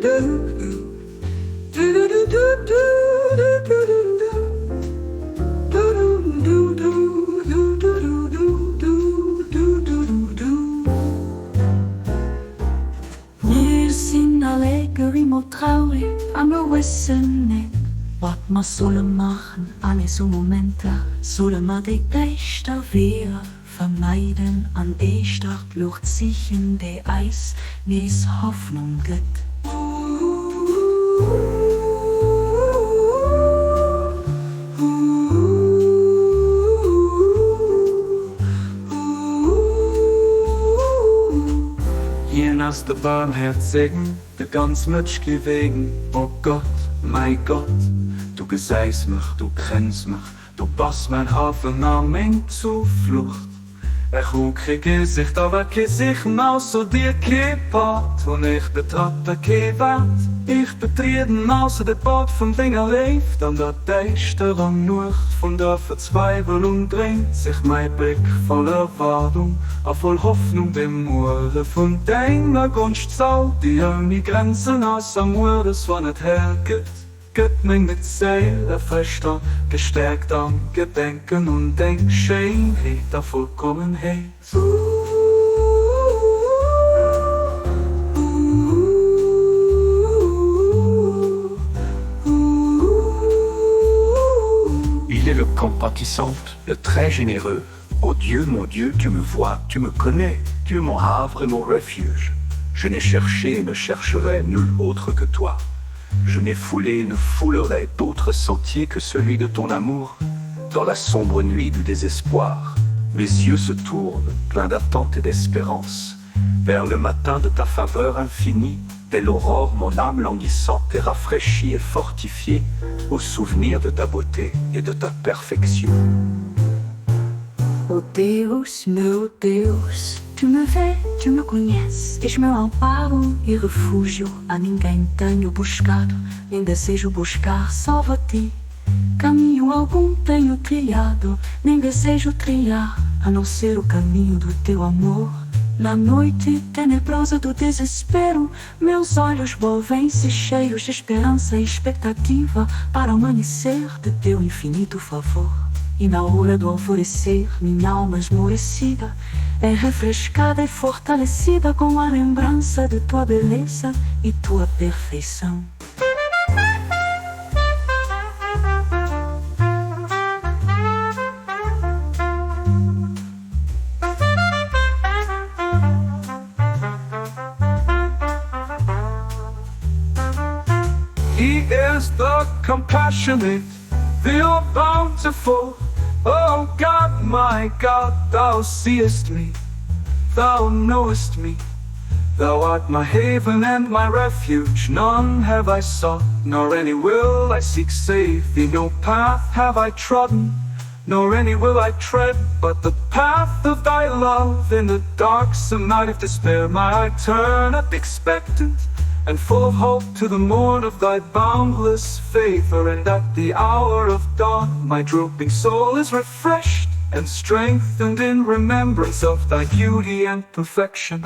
Mir sinn alleguer emol traurig a mir wëssen net, wat mer solle maachen an esou Momenter. Solle mer déi däischter Weeër vermeiden an éischter d'Luucht sichen, déi eis nees Hoffnung gëtt? Hien ass de Baarmhäerzegen, de ganz Mëtschgewegen. O Gott, mäi Gott, du gesäis mech, du kenns mech, du bass mäin Hafen a meng Zuflucht. Ech hu kee Gesicht, awer kee Sichen ausser dir, kee Pad hunn ech betratt a kee Waart ech betrieden ausser de Pad vun denger Léift. An der däischterer Nuecht vun der Verzweiwelung dréint sech mäi Bléck voll Erwaardung a voll Hoffnung dem Muere vun denger Gonscht zou, déi ouni Grenzen ass a mueres wann et hell gëtt. Gëtt meng Séil erfrëscht a gestäerkt am Gedenken un deng Schéinheet a Vollkommenheet. Il est le compatissant, le très généreux. Ô Dieu, mon Dieu, tu me vois, tu me connais, tu es mon havre et mon refuge. Je n'ai cherché et ne chercherai nul autre que toi. Je n'ai foulé et ne foulerai d'autre sentier que celui de ton amour. Dans la sombre nuit du désespoir, mes yeux se tournent, pleins d'attente et d'espérance, vers le matin de ta faveur infinie. Dès l'aurore, mon âme languissante est rafraîchie et fortifiée au souvenir de ta beauté et de ta perfection. Ô Deus, meu Deus, tu me vês, tu me conheces, és meu amparo e refúgio, a ninguém tenho buscado, nem desejo buscar, salva ti. Caminho algum tenho trilhado, nem desejo trilhar, a não ser o caminho do teu amor. Na noite tenebrosa do desespero, meus olhos volvem-se cheios de esperança e expectativa para o amanhecer de teu infinito favor. E na hora do alvorecer, minha alma esmorecida é refrescada e fortalecida com a lembrança de tua beleza e tua perfeição. He is the compassionate, the all bountiful. O God, my God, thou seest me, thou knowest me. Thou art my haven and my refuge, none have I sought, nor any will I seek save thee. No path have I trodden, nor any will I tread, but the path of thy love. In the darksome night of despair, my eye turneth expectant and full of hope to the morn of thy boundless favor. And at the hour of dawn, my drooping soul is refreshed and strengthened in remembrance of thy beauty and perfection.